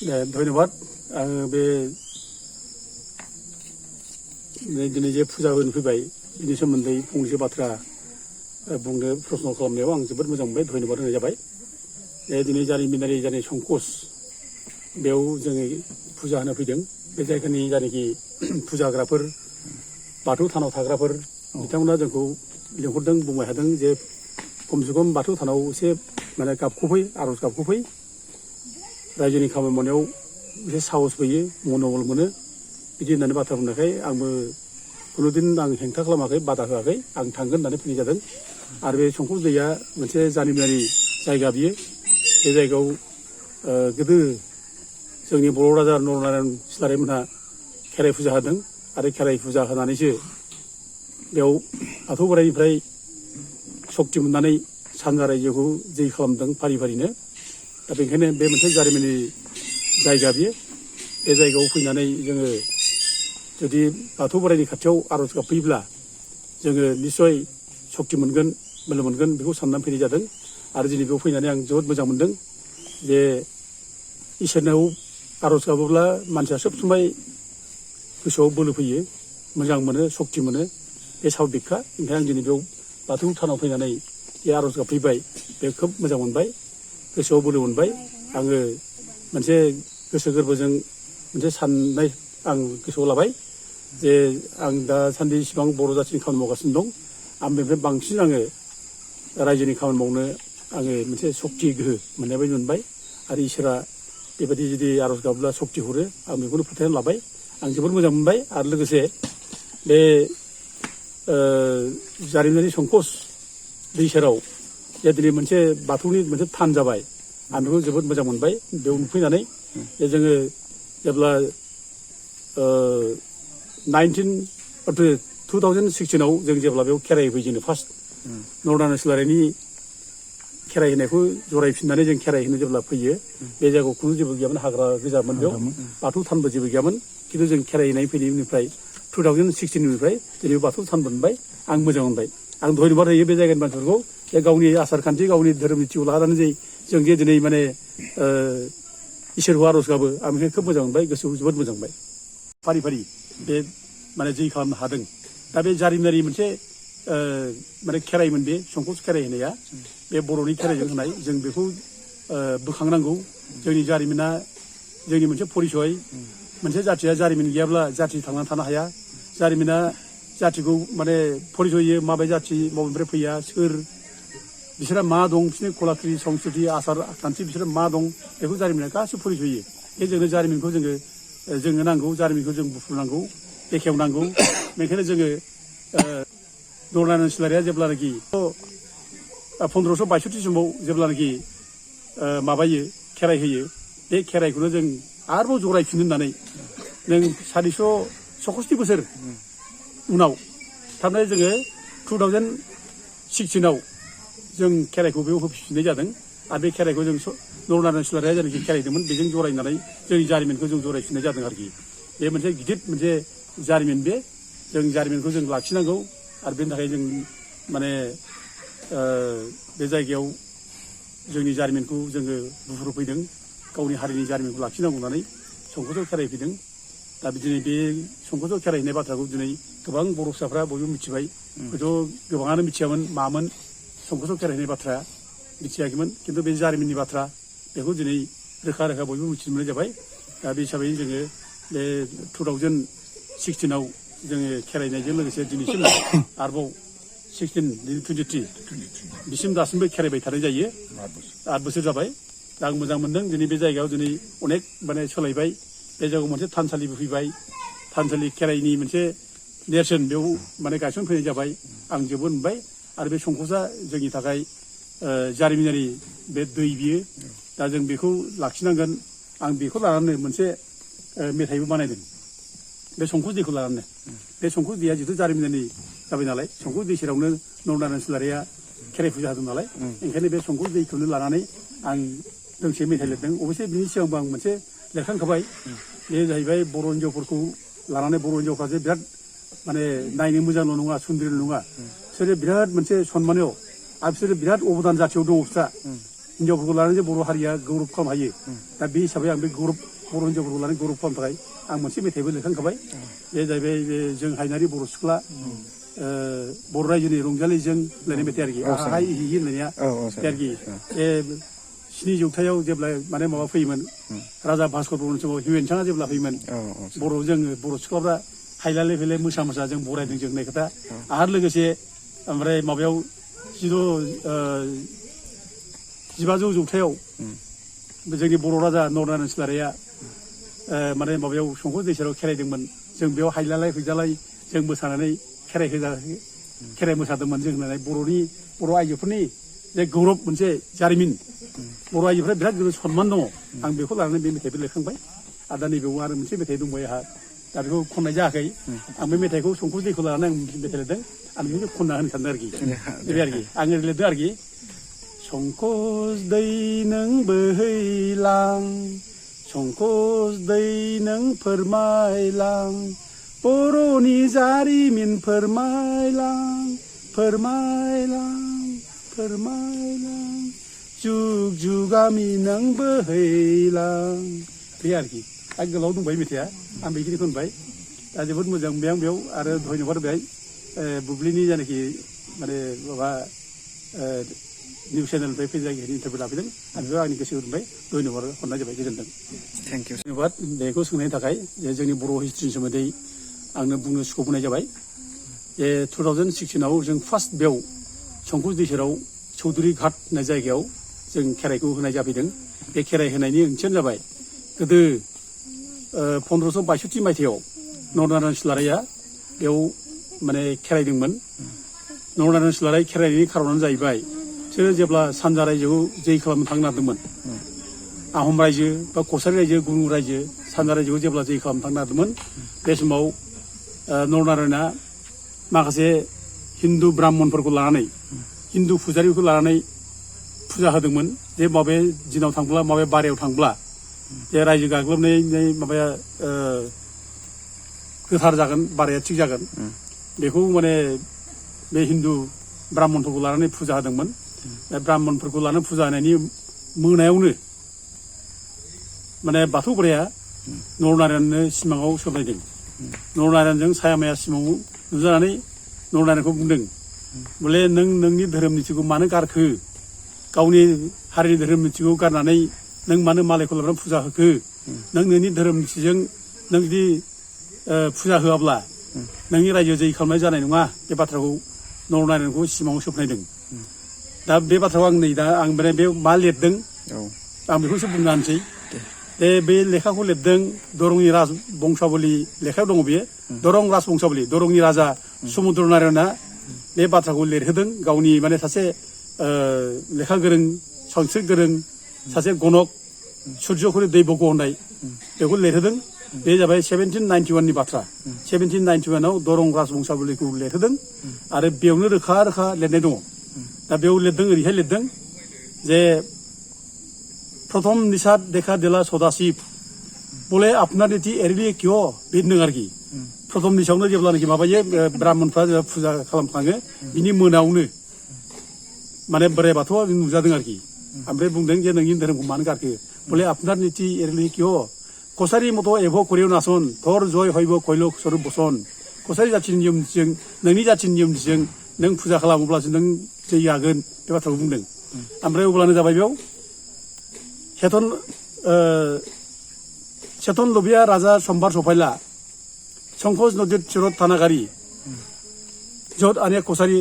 네, धन्यवाद. बे दिनै जे फुजा होनो फैबाय बिनि सोमोन्दै फंनैसो बाथ्रा बुंनो प्रश्न खालामनायाव आं जोबोद मोजां मोनबाय धन्यबाद होनाय जाबाय। दिनै जारिमिनारि जानाय संकस बेयाव जोङो फुजा होनो फैदों। बे जायगानि जायनाखि फुजा होग्राफोर बाथौ थानाव थाग्राफोर बिथांमोना जोंखौ लिंहरदों बुंबाय थादों जे खमसे खम बाथौ थानाव एसे माने गाबख'फै आर'ज गाबख'फै रायजोनि खामानि मावनायाव एसे साहस फैयो मन'बल मोनो बिदि होननानै बाथ्रा बुंनायखाय आंबो खुनुदिन आं हेंथा खालामाखै बादा होआखै आं थांगोन होननानै फैनाय जादों। आरो बे संकस दैया मोनसे जारिमिनारि जायगा बियो। बे जायगायाव गोदो जोंनि बर' राजा नरनारायण सिलारि मोनहा खेराइ फुजा होदों आरो खेराइ फुजा होनानैसो बेयाव बाथौ बोराइनिफ्राय सक्ति मोननानै सानजा रायजोखौ जै खालामदों फारि फारिनो। दा बेनिखायनो बे मोनसे जारिमिनारि जायगा बियो। बे जायगायाव फैनानै जोङो जुदि बाथौ बोराइनि खाथियाव आर'ज गाबफैयोब्ला जोङो निस्सय सक्ति मोनगोन बोलो मोनगोन बेखौ साननानै फैनाय जादों। आरो दिनै बेयाव फैनानै आं जोबोद मोजां मोनदों जे इसोरनाव आर'ज गाबोब्ला मानसिया सब समाय गोसोआव बोलो फैयो मोजां मोनो सक्ति मोनो बे साबबिकखा। ओंखायनो आं दिनै बेयाव बाथौ थानाव फैनानै जे आर'ज गाबफैबाय बे खोब मोजां मोनबाय गोसोआव बोलो मोनबाय। आङो मोनसे गोसो गोरबोजों मोनसे साननाय आं गोसोआव लाबाय जे आं दासान्दि इसिबां बर' जाथिनि खामानि मावगासिनो दं आं बेनिफ्राय बांसिन आङो रायजोनि खामानि मावनो आङो मोनसे सक्ति गोहो मोननाय बायदि मोनबाय। आरो इसोरा बेबायदि जुदि आर'ज गाबोब्ला सक्ति हरो आं बेखौनो फोथायनानै लाबाय। आं जोबोद मोजां मोनबाय। आरो लोगोसे बे जारिमिनारि संकस दै सेराव जे दिनै मोनसे बाथौनि मोनसे थान जाबाय आं बेखौ जोबोद मोजां मोनबाय। बेयाव नुफैनानै जे जोङो जेब्ला 2016आव जों जेब्ला बेयाव खेराइ होफैजेनो फार्स्ट नरनारायण सिलारिनि खेराइ होनायखौ जरायफिननानै जों खेराइ होनो जेब्ला फैयो बे जायगायाव खुनु जेबो गैयामोन हाग्रा गोजामोन बेयाव बाथौ थानबो जेबो गैयामोन। खिन्थु जों खेराइ होनाय फैनायनिफ्राय 2016निफ्राय दिनै बाथौ थान मोनबाय आं मोजां मोनबाय। आं धन्यबाद होयो बे जायगानि मानसिफोरखौ जे गावनि आसार खान्थि गावनि धोरोम निथिखौ लानानै जों जे दिनै माने इसोरखौ आर'ज गाबो आं बेखौ खोब मोजां मोनबाय गोसोआव जोबोद मोजां मोनबाय। फारि फारि बे माने जै खालामनो हादों। दा बे जारिमिनारि मोनसे माने खेराइमोन बे संकस खेराइ होनाया बे बर'नि खेराइजों होनाय जों बेखौ बोखांनांगौ। जोंनि जारिमिना जोंनि मोनसे परिसय मोनसे जाथिया जारिमिन गैयाब्ला जाथि थांनानै थानो हाया। जारिमिना जाथिखौ माने परिसय होयो माबे जाथि बबेनिफ्राय फैया सोर बिसोरहा मा दं बिसोरनि कलाकृति संस्कृति आसार खान्थि बिसोर मा दं बेखौ जारिमिना गासिबो परिसय होयो। बे जोंनो जारिमिनखौ जोंनो नांगौ जारिमिनखौ जों बुफुंनांगौ बेखेवनांगौ। बेनिखायनो जोङो नरनारायण सिलारिया जेब्लानाखि 1562 समाव जेब्लानाखि माबायो खेराइ होयो बे खेराइखौनो जों आरोबाव जरायफिन होननानै नों 466 बोसोर उनाव थारमाने जोङो 2016आव जों खेराइखौ बेयाव होफिननाय जादों। आरो बे खेराइखौ जों नरनारायण सिलारिया जायनाखि खेराइदोंमोन बेजों जरायनानै जोंनि जारिमिनखौ जों जरायफिननाय जादों आरोखि। बे मोनसे गिदिर मोनसे जारिमिन बे जों जारिमिनखौ जों लाखिनांगौ। आरो बेनि थाखाय जों माने बे जायगायाव जोंनि जारिमिनखौ जोङो बुहुरफैदों गावनि हारिनि जारिमिनखौ लाखिनांगौ होननानै संकसआव खेराइ फैदों। दा बिदिनो बे संकसआव खेराइ होनाय बाथ्राखौ दिनै गोबां बर' फिसाफ्रा बयबो मिथिबाय। हयथ' गोबाङानो मिथियामोन मामोन संकसआव खेराइ होनाय बाथ्रा मिथियाखैमोन। खिन्थु बे जारिमिननि बाथ्रा बेखौ दिनै रोखा रोखा बयबो मिथिनो मोननाय जाबाय। दा बे हिसाबै जोङो बे 2016आव जोङो खेराइनायजों लोगोसे दिनैसिम आरोबाव 23 बिसिम दासिमबो खेराइबाय थानाय जायो। 8 बोसोर जाबाय। दा आं मोजां मोनदों दिनै बे जायगायाव दिनै अनेक माने सोलायबाय। बे जायगायाव मोनसे थानसालिबो फैबाय थानसालि खेराइनि मोनसे नेरसोन बेयाव माने गायसनफैनाय जाबाय आं जोबोद मोनबाय। आरो बे संकसआ जोंनि थाखाय जारिमिनारि बे दै बियो। दा जों बेखौ लाखिनांगोन। आं बेखौ लानानै मोनसे मेथाइबो बानायदों बे संकस दैखौ लानानै। बे संकस दैया जिथु जारिमिनारि जाबाय नालाय संकस दै सेरावनो नरनारायण सिलारिया खेराइ फुजा होदों नालाय ओंखायनो बे संकस दैखौनो लानानै आं दोंसे मेथाइ लिरदों। अबयसे बिनि सिगांबो आं मोनसे लिरखांखाबाय। बे जाहैबाय बर' हिन्जावफोरखौ लानानै बर' हिन्जावफ्रा जे बिराद माने नायनो मोजांल' नङा सुन्दरल' नङा बिसोरो बिराद मोनसे सनमानिय आरो बिसोरो बिराद अबदान जाथियाव दङ बिस्रा हिन्जावफोरखौ लानानै जे बर' हारिया गौरब खालामनो हायो। दा बे हिसाबै आं बे गौरब बर' हिन्जावफोरखौ लानानै गौरब खालामनो थाखाय आं मोनसे मेथाइबो लिरखांखाबाय बे जाहैबाय बे जों हायनारि बर' सिख्ला बर' रायजोनि रंजालि जों होननाय मेथाइ आरोखि आहाय हि होननाया बे आरोखि बे 7 जौथायाव जेब्ला माने माबा फैयोमोन राजा भास्कर बर्मन समाव हिउएनसाङा जेब्ला फैयोमोन बर' सिख्लाफ्रा हायलालाय फैलाय मोसा मोसा जों बरायदों जों होननाय खोथा आरो लोगोसे ओमफ्राय माबायाव 1500 जौथायाव जोंनि बर' राजा नरनारायण सिलाराया माने माबायाव संकस दैसाराव खेराइदोंमोन जों बेयाव हायलालाय फैजालाय जों मोसानानै खेराइ मोसादोंमोन जों होननानै बर' आइजोफोरनि जे गौरब मोनसे जारिमिन बर' आइजोफ्रा बिराद गिदिर सनमान दङ आं बेखौ लानानै बे मेथाइबो लिरखांबाय आरो दा नैबेयाव आरो मोनसे मेथाइ दंबाय आंहा दा बेखौ खननाय जायाखै आं बे मेथाइखौ संकस दैखौ लानानै आं मेथाइ लिरदों आं बेखौ खनना होनो सानदों आरोखि बे आरोखि आङो लिरदों आरोखि संकस दै नों बोहैलां संकस दै नों फोरमायलां बर'नि जारिमिन फोरमायलां जुग जुगामि नों बोहैलां बे आरोखि आरो गोलाव दंबाय मेथाइआ आं बेखिनिखौ होनबाय दा जोबोद मोजां मोनबाय आं बेयाव आरो धन्यबाद होबाय बुब्लिनि जायनाखि माने माबा निउस चेनेलनिफ्राय फैजाय इन्टारभिउ लाफैदों आं बेयाव आंनि गोसो होबाय धन्यबाद हरनाय जाबाय गोजोन्थों थेंक इउ धन्यबाद बेखौ सोंनायनि थाखाय जे जोंनि बर' हिस्ट्रिनि सोमोन्दै आंनो बुंनो स्कप होनाय जाबाय जे 2016आव जों फार्स्ट बेयाव संकस दैसाराव चौधुरी घाट होननाय जायगायाव जों खेराइखौ होनाय जाफैदों बे खेराइ होनायनि ओंथियानो जाबाय गोदो 1562 मायथाइयाव नरनारायण सिलाराया बेयाव माने खेराइदोंमोन नरनारायण सिलाराय खेराइनायनि खारनानो जाहैबाय बिसोरो जेब्ला सानजा रायजोआव जै खालामनो थांनो नागिरदोंमोन आहम रायजो बा कछारी रायजो गुरुं रायजो सानजा रायजोआव जेब्ला जै खालामनो थांनो नागिरदोंमोन बे समाव नरनारायणआ माखासे हिन्दु ब्राह्मणफोरखौ लानानै हिन्दु फुजारिफोरखौ लानानै फुजा होदोंमोन जे माबे दिनाव थांब्ला माबे बारायाव थांब्ला जे रायजो गाग्लोबनाय माबाया गोथार जागोन बाराया थिग जागोन बेखौ माने बे हिन्दु ब्राह्मणफोरखौ लानानै फुजा होदोंमोन बे ब्राह्मणफोरखौ लानानै फुजा होनायनि मोनायावनो माने बाथौ बोराया नरनारायणनो सिमाङाव सोरनायदों नरनारायणजों साया माया सिमाङाव नुजानानै नरनारायणखौ बुंदों बले नों नोंनि धोरोम निथिखौ मानो गारखो गावनि हारिनि धोरोम निथिखौ गारनानै नों मानो मालायखौ लानानै फुजा होखो नों नोंनि धोरोम निथिजों नों जुदि फुजा होआब्ला नोंनि रायजो जै खालामनाय जानाय नङा बे बाथ्राखौ नरनारायणखौ सिमाङाव सोबनायदों दा बे बाथ्राखौ आं नै दा आं माने बे मा लिरदों आं बेखौसो बुंनो होनसै बे लेखाखौ लिरदों दरंनि राज बंसावली लेखायाव दङ बेयो दरं राज बंसावली दरंनि राजा समुद्र नारायणआ बे बाथ्राखौ लिरहोदों गावनि माने सासे लेखा गोरों सानस्रि गोरों सासे गणक सुर्यखुरि दैबग' होननाय बेखौ लिरहोदों बे जाबाय 1791 नि बाथ्रा 1791आव दरं राज बंसावलीखौ लिरहोदों आरो बेयावनो रोखा रोखा लिरनाय दङ दा बेयाव लिरदों ओरैहाय लिरदों जे प्रथम निषाद देखा दिला सदाशिव बोले अपना नीति एरली क्यों बे होनदों आरोखि प्रथम निसावनो जेब्लानाखि माबायो ब्राह्मणफ्रा जेब्ला फुजा खालामखाङो बिनि मोनावनो माने बोराइ बाथौआ नुजादों आरोखि ओमफ्राय बुंदों जे नोंनि धोरोमखौ मानो गारखो बोले अपना नीति एरली क्यों कछारी मत' एभ' करियाव नासन धर जय हयब कयल स्वरुप बसन कछारी जाथिनि नियमजों नोंनि जाथिनि नियमजों नों फुजा खालामोब्लासो नों जै हागोन बे बाथ्राखौ बुंदों ओमफ्राय अब्लानो जाबाय बेयाव चेतन लबिया राजा सम्बार सफायला संकस नदीर चिरत थानागारि जत आने कछारी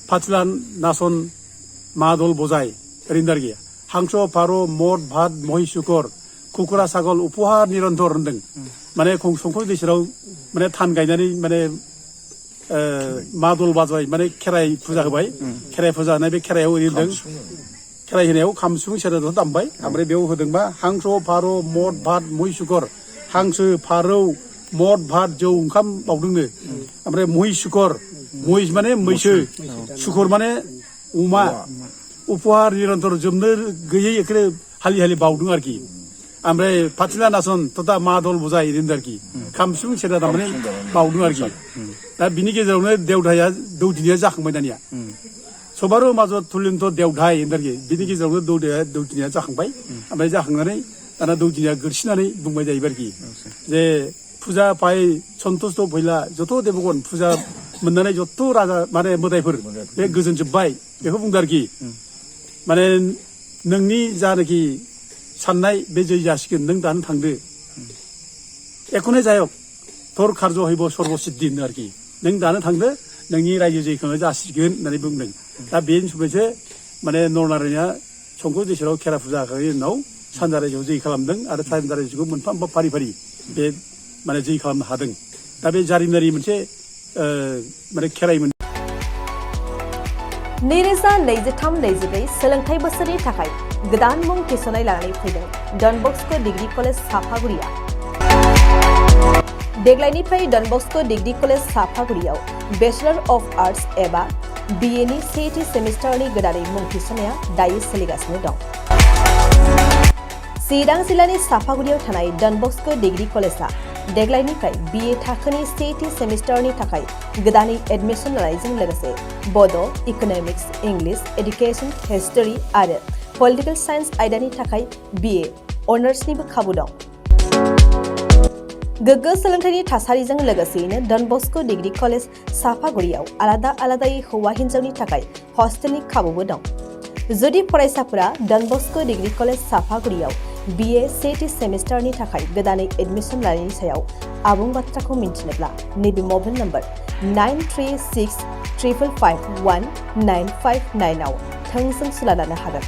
फाथिलान नासन मादल बजाय रिंदारगि हांस फार' मद भात महि सुकर कुकुरा सागल उपहार निरन्तर होनदों माने संकस दैसाराव माने थान गायनानै माने मादल बाजाय माने खेराइ फुजा होबाय खेराइ फुजा होनाय बे खेराइआव ओरैदों खेराइ होनायाव खाम सिफुं सेरजा दामबाय ओमफ्राय बेयाव होदोंबा हांस फारौ मद भात महि सुकर हांसो फारौ मद भात जौ ओंखाम बावदोंनो ओमफ्राय महि सुकर महि माने मैसो सुकर माने अमा उपहार निरन्तर जोबनो गैयै एखे हालि हालि बावदों आरोखि ओमफ्राय फाथिला नासन तथा मादल बजाय ओरैनो आरोखि खाम सिफुं सेरजा दामनानै बावदों आरोखि दा बिनि गेजेरावनो देवधाया दौदिनिया जाखांबाय दानिया सबारो माजत थुलिन्थ देवधाय होनदों आरोखि बिनि गेजेरावनो दौदिनिया जाखांबाय ओमफ्राय जाखांनानै दाना दौदिनिया गोरसिनानै बुंबाय जाहैबाय आरोखि जे फुजा पाय सन्तुष्ट भैला जत' देबगन फुजा मोननानै जत' राजा माने मोदायफोर बे गोजोनजोब्बाय बेखौ बुंदों आरोखि माने नोंनि जानाखि साननाय बे जै जासिगोन नों दानो थांदो एखौनो जायक थर कार्य हैब सर्बसिद्धि होनो आरोखि नों दानो थांदो नोंनि रायजो जैखौनो जासिगोन होननानै बुंदों दा बेनि समायसो माने नरनारायणआ संकस दैसेराव खेरा फुजा होखांनायनि उनाव सानजा रायजोआव जै खालामदों आरो सानजा रायजोखौ मोनफा मोनफा फारि फारि बे माने जै खालामनो हादों दा बे जारिमिनारि मोनसे माने खेराइमोन नैरोजा 23-24 सोलोंथाइ बोसोरनि थाखाय गोदान मुं थिसननाय लानानै फैदों डन बस्क' डिग्री कलेज साफागुरिया देग्लायनिफ्राय डन बस्क' डिग्री कलेज साफागुरियाव बेचलर अफ आर्ट्स एबा BA नि सेथि सेमिस्टारनि गोदानै मुं थिसननाया दायो सोलिगासिनो दं चिरां जिल्लानि साफागुरियाव थानाय डन बस्क' डिग्री कलेजआ देग्लायनिफ्राय BA थाखोनि सेथि सेमिस्टारनि थाखाय गोदानै एडमिशन लानायजों लोगोसे बड', इक'नमिक्स, इंलिश, एडुकेशन, हिस्टरी आरो पलिटिकल साइन्स आयदानि थाखाय BA अनार्सनिबो खाबु दं गोग्गो सोलोंथाइनि थासारिजों लोगोसेयैनो डन बस्क' डिग्री कलेज साफागुरियाव आलादा आलादायै हौवा हिन्जावनि थाखाय हस्टेलनि खाबुबो दं जुदि फरायसाफोरा डन बस्क' डिग्री कलेज साफागुरियाव BA सेथि सेमिस्टारनि थाखाय गोदानै एडमिशन लानायनि सायाव आबुं बाथ्राखौ मिन्थिनोब्ला नैबे मबाइल नम्बर 9365519559 आव थोंजों सुला लानो हागोन